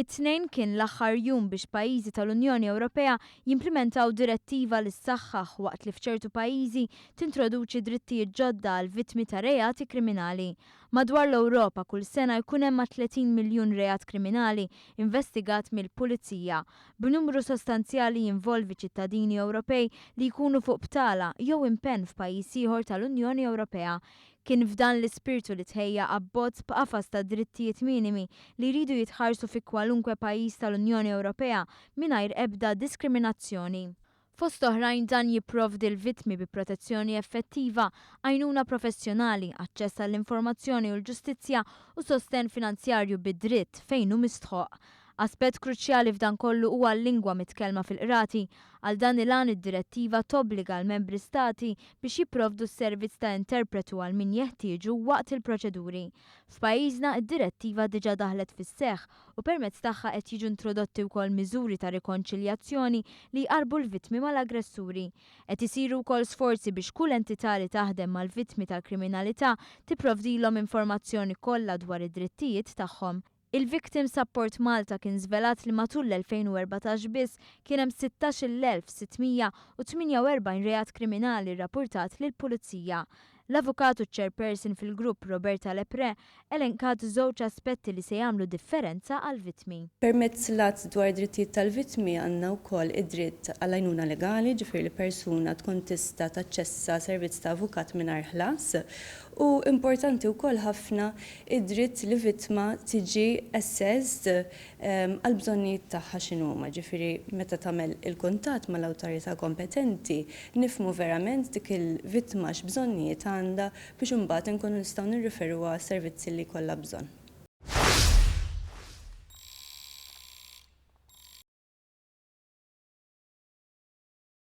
It-Tnejn kien l-aħħar jum biex pajjiżi tal-Unjoni Ewropea jimplimentaw direttiva li ssaħħaħ waqt li f'ċertu pajjiżi tintroduċi drittijiet ġodda għall-vittmi ta' reati kriminali. Madwar l-Ewropa kull sena jkun hemm ma' 30 miljun reat kriminali investigat mill-Pulizija, b'numru sostanzjali jinvolvi ċittadini Ewropej li jkunu fuq btala jew impenn f'pajjiż ieħor tal-Unjoni Ewropea. Kien f'dan l-ispirtu li tħejja abbozz b'qafas ta' drittijiet minimi li jridu jitħarsu fi kwalunkwe pajjiż tal-Unjoni Ewropea mingħajr ebda diskriminazzjoni. Fost oħrajn dan jipprovdi l-vittmi bi protezzjoni effettiva, għajnuna professjonali, aċċess għall-informazzjoni u l-ġustizzja u sostenn finanzjarju bi dritt fejn hu mistħoqq. Aspett kruċjali f'dan kollu huwa l-lingwa mitkellma fil-qrati. Għal dan il-għan id-direttiva tobbliga l-membri stati biex jipprovdu s-servizz ta' interpretu għal min jeħtieġu waqt il-proċeduri. F'pajjiżna id-direttiva diġà daħlet fis-seħħ u permezz tagħha qed jiġu introdotti wkoll miżuri ta' rikonċiljazzjoni li jqarbu l-vittmi mal-aggressuri. Qed isiru wkoll sforzi biex kull entità li taħdem mal-vittmi tal-kriminalità tipprovdilhom informazzjoni kollha dwar id-drittijiet tagħhom. Il-Victim Support Malta kien żvelat li matul l-2014 biss kien hemm 16,648 reat kriminali rrappurtat lill-Pulizija. L-avukat u chairperson fil-grupp Roberta Lepre elenkat żewġ aspetti li se jagħmlu differenza għal-vittmi. Permezz l-att dwar drittijiet tal-vittmi għandna wkoll id-dritt għall-għajnuna legali, ġifieri li persuna tkun tista' taċċessa servizz ta' avukat mingħajr ħlas, u importanti wkoll ħafna id-dritt li vittma tiġi assessed għall-bżonnijiet tagħha x'inhuma, ġifieri meta tagħmel il-kuntatt mal-awtorità kompetenti nifhmu verament dik il-vittma x'bżonnijiet għandha biex imbagħad inkunu nistgħu nirriferuha għas-servizzi li jkollha bżonn.